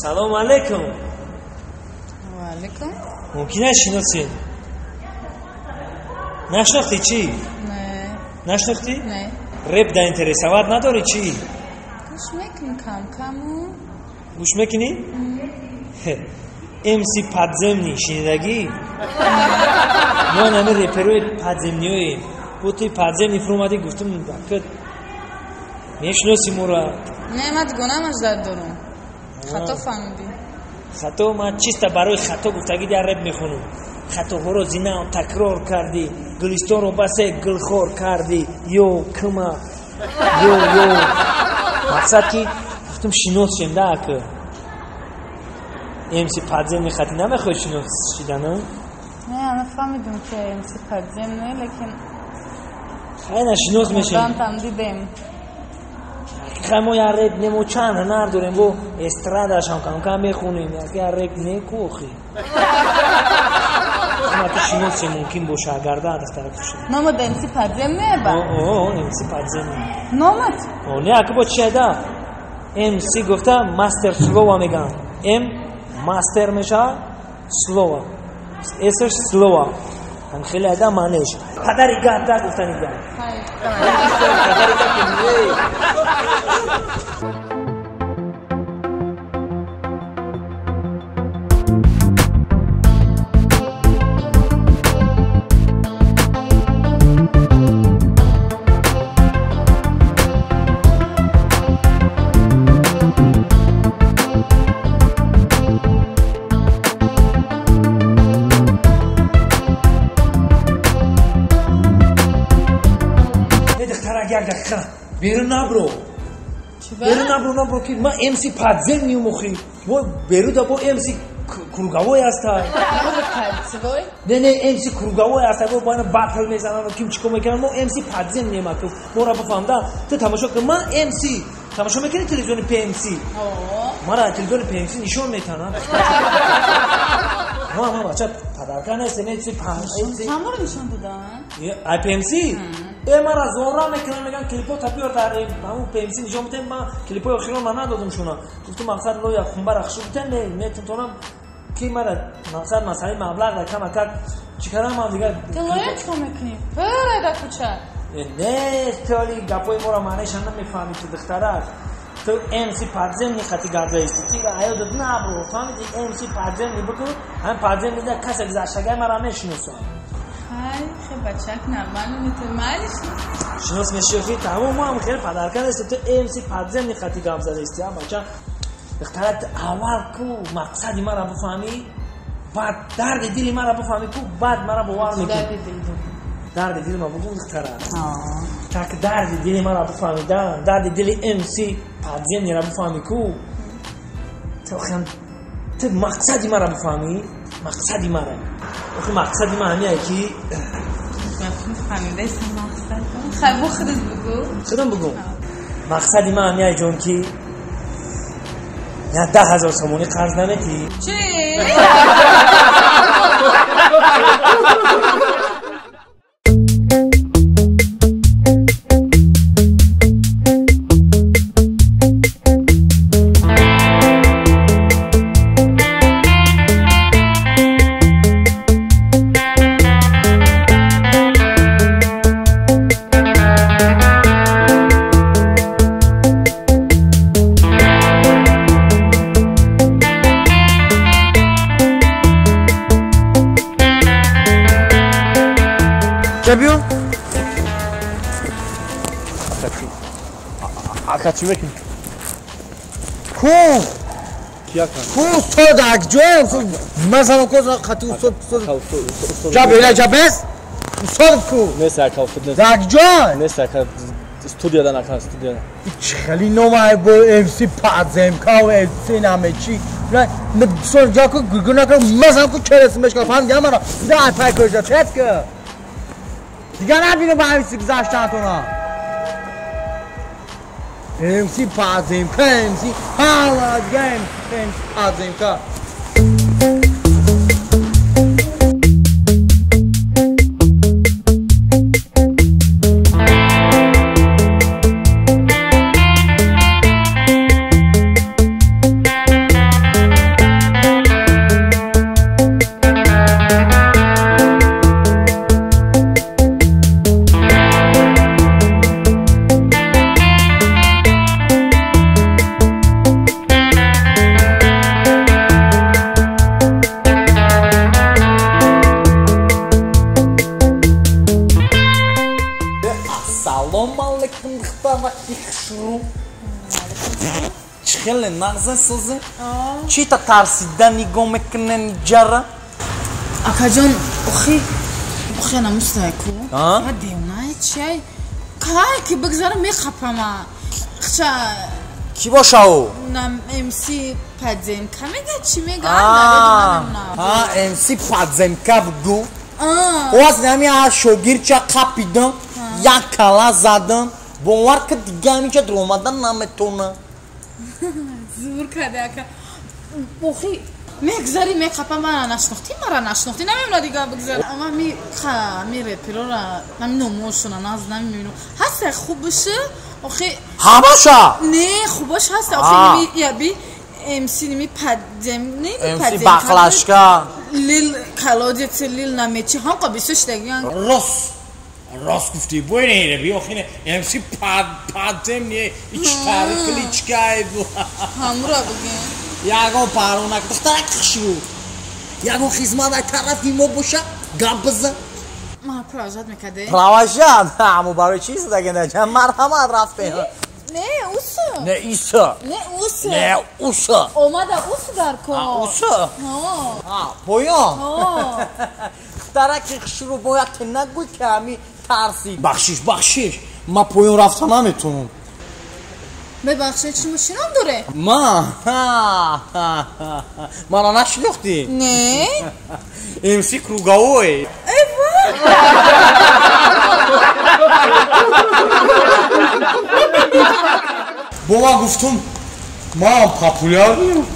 Салом алейкум. Ва алейкум. Мумкин аст шиносед? Нашинохтӣ чӣ? Не. Нашинохтӣ? Не. Реп да интересовать надорӣ чӣ? Гӯш мекунӣ кам-каму. Гӯш мекунӣ? МС Подземный шунидагӣ? Мо ҳами реперои подземниёем. Бо туи подземный фуромадӣ, гуфтум, мешиносӣ моро? Не, ман дугонамаш дар дорум. Хато фаҳмидӣ. Хато? Ман чиста барои хато гуфтагӣ дар реп мехонам. Хатоҳоро зинав такрор кардӣ, Гулистонро басе гулхор кардӣ, ё кима, ё ё. Мақсад ки гуфтум шинос шем да ака. МС Подземный хати намехоҳӣ шинос шидан? Не, ана фаҳмидум ки МС Подземный, лекин хайна шинос мешем. Там дидем. Хай мо як реп не, мо чанд ҳунар дорем, бо эстрадашам кам-кам мехонем, як реп не ку охи. Ама ту шиносе мумкин боша, агар да духтара куши. Номат МС Подземный ба? О, МС Подземный. Номат? О, не, ака бо чи да? МС гуфта мастер слова меган. М мастер меша слова. С слова. Ҳам хеле ада маънеш. Падари гада гуфтани да. Падари гада. Як дақиқа берун набро, берун набро, набро ки ман МС Подземный мухи. Мо беруда бо МС круговой ҳаста. Не, не, МС круговой ҳаста, бо бана батл мезананд, ким чико мекунанд. Мо МС Подземный ма ку моро бифаҳмда. Ту тамошо кун, ман МС тамошо мекунӣ телевизиони ПМС? Мара телевизиони ПМС нишон метанад. Ма бача падарка нест, МС Подземный. Чанд нишон додан? Ай ПМС? Э, мара зора мекунам, меган клипо та биёр дар ҳамун ПМС нишон бидем. Ман клипои охирон ман надодум шуна. Гуфтум мақсад лоя хунбара хушук битем, не метонам ки мара мақсад масъалаи маблағ дар камакак чӣ кардам ман дигар. Ту лоя чикор мекунӣ? Пура дар кӯча. Не, толи гапои моро маънеша намефаҳмӣ ту духтарак. Ту МС Подземный хати гап заисти. Ти аёдат набро, фаҳмидӣ? МС Подземный бикун, ҳам Подземный да касе гузаштагай мара мешиносам. Хай, хе бачак нормально метавонӣ майли шинос. Шинос меши, тамом, мо ҳам хеле падарка нестем. Ту МС Подземный хати гап задаисти, а бача. Духтарак, аввал ку мақсади мара бифаҳмӣ, баъд дарди дили мара бифаҳмӣ ку, баъд мара бовар мекунӣ. Дарди дил дорӣ. Дарди дили ма бугум духтарак. Так дарди дили мара бифаҳмида, дарди дили МС Подземныйро бифаҳмӣ ку. Ту ту мақсади мара бифаҳмӣ, мақсади мара. Охи мақсади ман ҳамиае ки фаҳмидаистам мақсад. Хай, бо худат бугӯ. Худам бугӯм. Мақсади ман ҳамиае ҷон ки я 10,000 сомонӣ қарз наметӣ? Чӣ? Биё. Ака, чӣ мекунӣ? Ку? Ку устод акҷоям? Масалан ку хати устод устод. Ҷаб ила ҷабес? Устод ку? Нест ака, устод нест. Акҷой? Нест ака, студиядан ака, студиядан. Хеле номай бо MC Падземка ва MC намечи. На сон ҷаку гургуна ку масалан ку черес мешка фан ямара. Да пай кожа четка. Дигар набинам ба ҳамин гузаштаатона. MC Падземка, MC ҳала дигар MC Падземка. Хеле нағзен созен. Чи та тарсида нигоҳ мекунен ҷара? Акаҷон, охи, охи намустай ку. А девонай чиай? Кай ки бигзара мехапама. Хча ки боша ӯ? Нам МС Падземка мега чи мега? А МС Падземка бугу. Оз нами а шогирча қапидам, як кала задам, бовар ки дига ҳаминча дуромадан наметона. Зур карда ака. Охи, мегзари мехапам, мара нашнохтӣ, мара нашнохтӣ, намемона дига бигзар. Ама ми ха, ми реперора, нами номошона наз намеминам. Ҳаста хубш, охи ҳамаша? Не, хубаш ҳаста, охи ми яби МС ми Падзем, не МС Бақлашка. Лил колодец лил намечи, ҳам қабисуш дагиан. Рос. Рост гуфтӣ, бой не, би охи не, МС Падзем не, ичтари кличкай бу. Ҳамра бигин. Ягон паронак, духтарак хушрӯ. Ягон хизмат ай тарафи мо боша, гап бизан. Ма провожать мекаде? Провожать? Ҳаму барои чӣ истодаген? Марҳамат рафтем. Не, уса. Не, иса. Не, уса. Не, уса. Омада ус дар кор. Уса? Ҳо. Поён? Ҳо. Духтараки хушрӯ бояд ки нагӯй ки ҳами тарсид. Бахшиш, бахшиш. Ма поён рафта наметавонам. Бебахшед, шумо чӣ ном доре? Ма? Мара нашинохтӣ? Не. МС Круговой. Эва! Бо ман гуфтум, ман популярнем.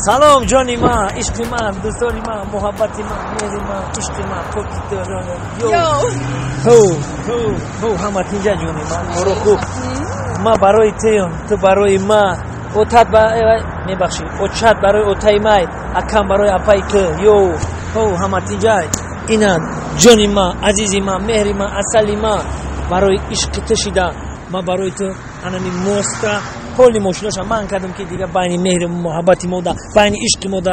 Салом ҷони ман, ишқи ман, дӯстони ман, муҳаббати ман, меҳри ман, ишқи ман, поки ҷонам. Йо. Ҳо, ҳо, ҳо, ҳама тинҷа ҷони ман. Оро хуб. Ман барои туям, ту барои ман. Отат ба мебахшӣ, очат барои отаи май, акам барои апаи ту. Йо, ҳо, ҳама тинҷа. Ина ҷони ман, азизи ман, меҳри ман, асали ман барои ишқи ту шида. Ман барои ту анами моста ҳоли мошиноша ман кардам ки дига байни меҳри муҳаббати мода, байни ишқи мода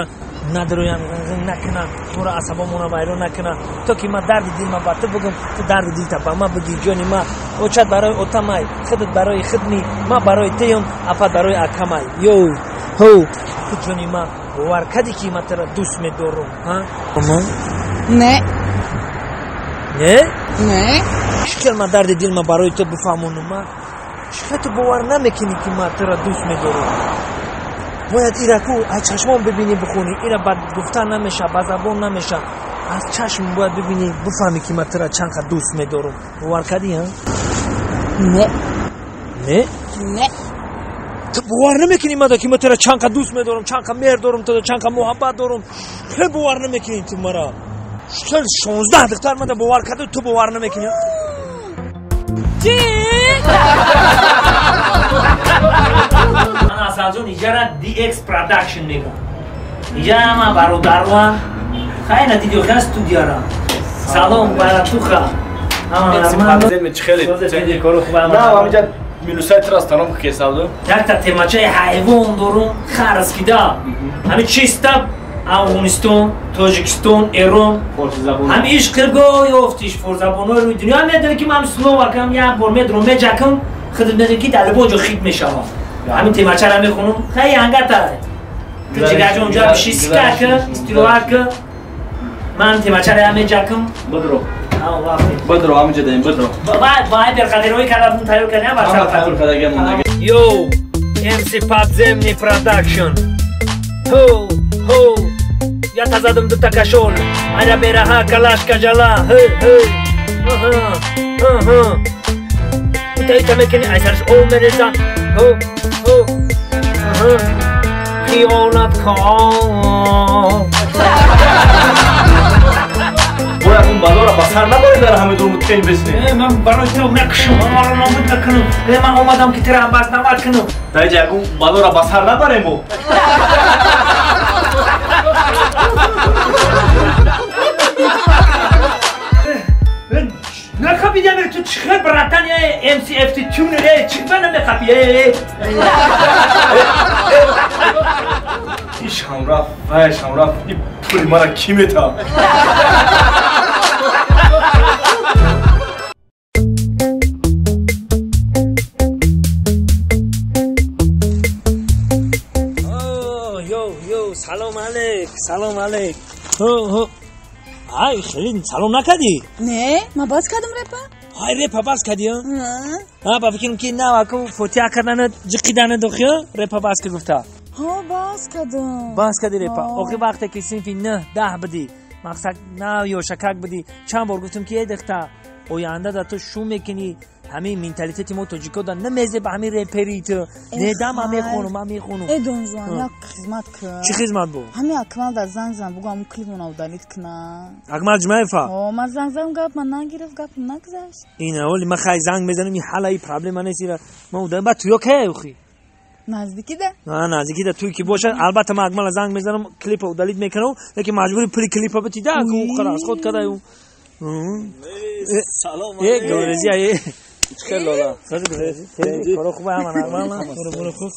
надроям, накунам, моро асабомона вайрон накунам, то ки ман дарди дилма ба ту бигум, ту дарди дилта ба ман бигӣ ҷони ман. Очат барои отамай, худат барои худми, ман барои туям, апат барои акамай. Йо, ҳо, ту ҷони ман, бовар кардӣ ки ман туро дӯст медорам, ҳа? Не. Не? Не. Чӣ хел ман дарди дилма барои ту бифаҳмонам, ма? Чӣ хел ту бовар намекунӣ ки ман туро дӯст медорам? Бояд ира ку аз чашмон бибинӣ бихонӣ. Ира ба гуфтан намеша, ба забон намеша. Аз чашм бояд бибинӣ, бифаҳмӣ ки ман тура чанд қад дӯст медорам. Бовар кардӣ, ҳа? Не. Не? Не. Ту бовар намекунӣ мада ки ман тура чанд қад дӯст медорам, чанд қад меҳр дорам, ту чанд қад муҳаббат дорам. Хеле бовар намекунӣ ту мара. 16 духтар мада бовар карду, ту бовар намекунӣ. Чӣ? Ман Асалҷон иҷара DX Production мегам. Иҷа ҳама бародарван. Хай на дидио хай студияра. Салом баратуха. На, ҳамиҷа минусай тирас таном кесавду. Якта темачаи ҳайвон дорум, харз кида. Ҳами чиста Афғонистон, Тоҷикистон, Эрон. Ҳами иш қирго ёфтиш форзабонҳои рӯи дунё. Медонӣ ки ман словакам, як бор медурам меҷакам, худат медонӣ ки дар любой ҷо хит мешавам. Ҳамин темачаро мехонам. Хай ангата. Ту ҷигарҷон ҷа биши сикака, истироҳат ка. Ман темачаро меҷакам. Бодро. Бодро, ҳамиҷа даем, бодро. Вай берқадироӣ кардам, тайёр кардам, ҳама тайёр кардагиам мондаги. Йоу, MC Podzemny Production. Хо, хо. Я тазадам дута кашол. Айра бераҳа калаш кажала. Хе, хе. Аҳа. Аҳа. Ита ита мекунӣ, ай сараш об мереза. Хо, хо. Аҳа. Хиёнат кор. Бояд он балоро ба сар набарӣ дар ҳама дурму тен бисни. Ман барои ту мекушам, маро нобуд накунам. Ман омадам ки туро бас навад кунам. Дар инҷа ягон балоро ба сар набарем мо. Нахапидам, ту чӣ хел братан, MCFT tuner, чӣ ба намехапӣ? Иш ҳам рафт, вайш ҳам рафт, ин пули мара кӣ метавад? Салом алейк, салом алейк. Ҳо, ай, хеле салом накардӣ? Не, ман бас кардам репа. Ай, репа бас кардӣ, ҳа? Ҳа, ба фикрам ки нав аку фотиҳа карданат, ҷиқиданат охи, репа бас ки гуфта. Ҳо, бас кардам. Бас кардӣ репа. Охи вақте ки синфи 9, 10 будӣ, мақсад нав ё шакак будӣ, чанд бор гуфтам ки эй духта, оянда дар ту шу мекунӣ, ҳамин менталитети мо тоҷико да намезе ба ҳамин репери ту. Не, да, ман мехонам, ман мехонам. Э, донжуан, як хизмат кун. Чӣ хизмат бу? Ҳамин Акмал дар занг зан, бугу ҳамун клипмона удалить куна. Акмал Ҷумаева? Ҳо, ман занг задам, гап ман нагирифт, гапам нагузашт. Ина, оли ман хай занг мезанам, ин ҳала ин проблема нест, ира. Ман удалим, баъд туё кай охи? Наздики да? На, наздики да туй ки бошад, албатта ман Акмала занг мезанам, клипа удалить мекунам, лекин маҷбури пули клипа бити да, ку қараз худ кадай ӯ. Салом. Э, гулрезия, э. Чӣ лола? Сази гулрези. Коро хуб ҳама нормально. Буро буро хуб.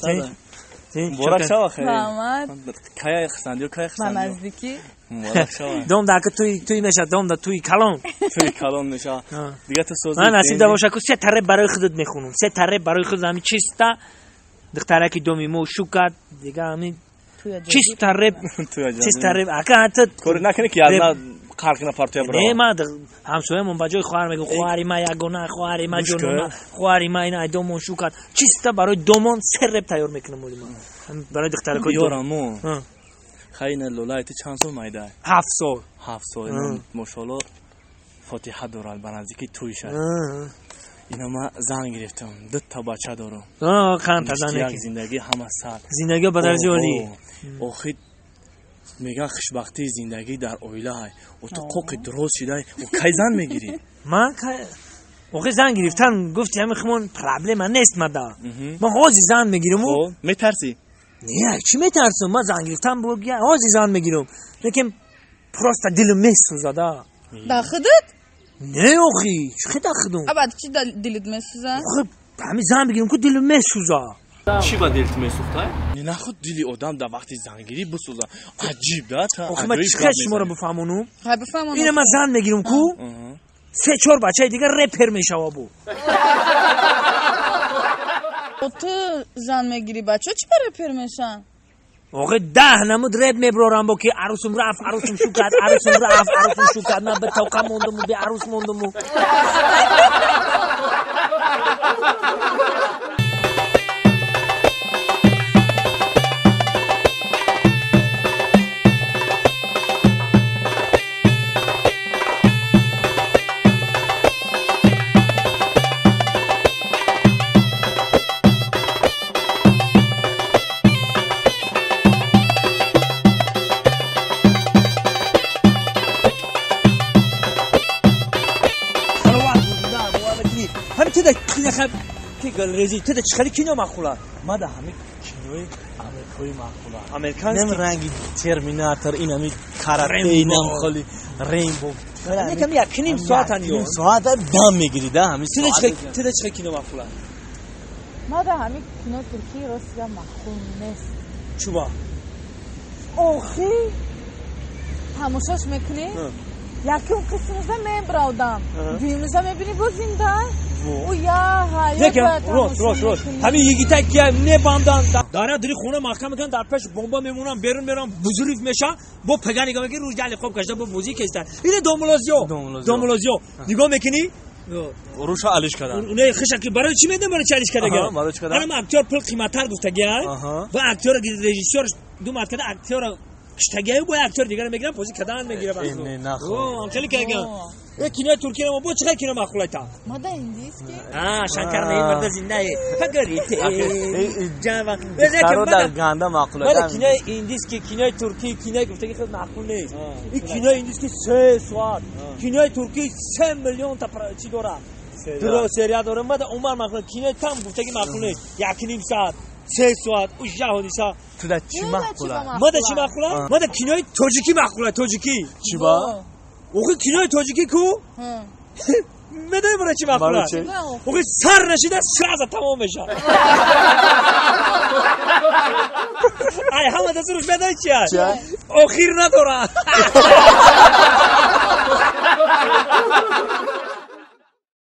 Муборак шава хеле. Раҳмат. Кая хисандиё, кая Ба хисандиё. наздикӣ. Муборак шава. Дом да ка туй туй меша, дом да туй калон. Туй калон меша. Дига ту сози. Ман насиб да боша ку се та реп барои худат мехонам. Се та реп барои худ ҳами чиста. Духтараки доми мо шукат, дига ҳами чиста реп, чиста реп. Ака ҳатто Кори накунӣ ки аз на қарқина партоя бирава. Не, ман ҳамсоямон ба ҷои хоҳар мегӯм, хоҳари ман ягона, хоҳари ман ҷонона, хоҳари ман ина домон шукат. Чиста барои домон се реп тайёр мекунам оли ман. Барои духтаракои дом. Ёрамо. Хай ина лолай ту чанд сол майда? 7 сол. 7 сол. Мошалло фотиҳа дорад ба наздики туй шад. Ина ман зан гирифтам, ду та бача дорам. Қанд та зан як зиндагӣ ҳама сар. Зиндагӣ ба дараҷаи олӣ. Охи мегӯянд хушбахтии зиндагӣ дар оилаҳай. О ту қоқи дуроз шидай, о кай зан мегирӣ? Ман кай охи зан гирифтан гуфти ҳамин химон проблема нест мада. Ман ҳозир зан мегирам. Метарсӣ? Не, чӣ метарсам? Ман зан гирифтан ҳозир зан мегирам. Лекин просто дилам месӯзад. Дар худат? Не, охи, чӣ дар худам? Абад чӣ дилат месӯзад? Охи, ҳамин зан бигирам ку дилам месӯзад. Чӣ ба дилат месӯхтай? Нахуд дили одам дар вақти зангирӣ бисӯзад. Аҷиб да? Охи, ман чӣ хел шуморо бифаҳмонам? Хай бифаҳмонам. Ина ман зан мегирам ку, 3-4 бачаи дигар репер мешава бу. Ту зан мегирӣ, бачаҳо чӣ ба репер мешаванд? Охи 10 намуд реп меброрам бо ки арӯсум рафт, арӯсум шу кард, арӯсум рафт, арӯсум шу кард, ман бетоқа мондуму, беарӯс мондуму. Ина хаб ки галрези ту да чӣ хели кино маъқула? Ма да ҳами кинои амрикоӣ маъқула. Американский. Нем ранги Терминатор, инами карате, инам холи Рембо. Некам як ним соатан ё. Ним соата дам мегири да ҳами. Ту да чӣ хели кино маъқула? Ма да ҳами кино туркӣ ростига маъқул нест. Чуба? Охи тамошош мекунӣ? Якум қисмиза мебравдам. Дуюмиза мебинӣ боз зинда. Рост, рост, рост. Ҳамин йигита ки мебандан, дар дари хона маҳкам мекунан, дар пеш бомба мемонан, берун меран, бузуриф меша, бо пага нигоҳ мекунӣ, рӯз ҷали хоб кашида, бо бозӣ кеста. Ина домулозиё. Домулозиё. Нигоҳ мекунӣ? Руша алиш кардан. Не, хиша ки барои чӣ медонам, барои чӣ алиш кардага? Ана актёр пул қиматтар гуфтагия. Ва актёр режиссёр ду маротиба актёра киштагия, бо актёр дигар мегиран, бозӣ кардан мегирад. Не, нахо. Хеле каган. Э кинои туркия мо бо чӣ хел кино маъқулайта? Ма да индийский. А, Шанкар не марда зиндае. Фагарите. Ҷава. Дар ганда маъқулайта. Мада кинои индийский, кинои туркӣ, кинои гуфтаги хел маъқул нест. Ин кинои индийский 3 соат, кинои туркӣ 3 миллион та чӣ дорад? Дро серия дорад. Мада умар маъқул, кинои там гуфтаги маъқул нест. 1.5 соат, 3 соат, уж ҳодиса. Ту да чӣ маъқула? Мада чӣ маъқула? Мада кинои тоҷикӣ маъқула, тоҷикӣ. Чӣ ба? Охи кинои тоҷикӣ ку? Медонӣ барои чӣ маъқула? Охи сар нашида сразу тамом мешавад. Ай ҳама дастурш медонӣ чи аст? Охир надорад.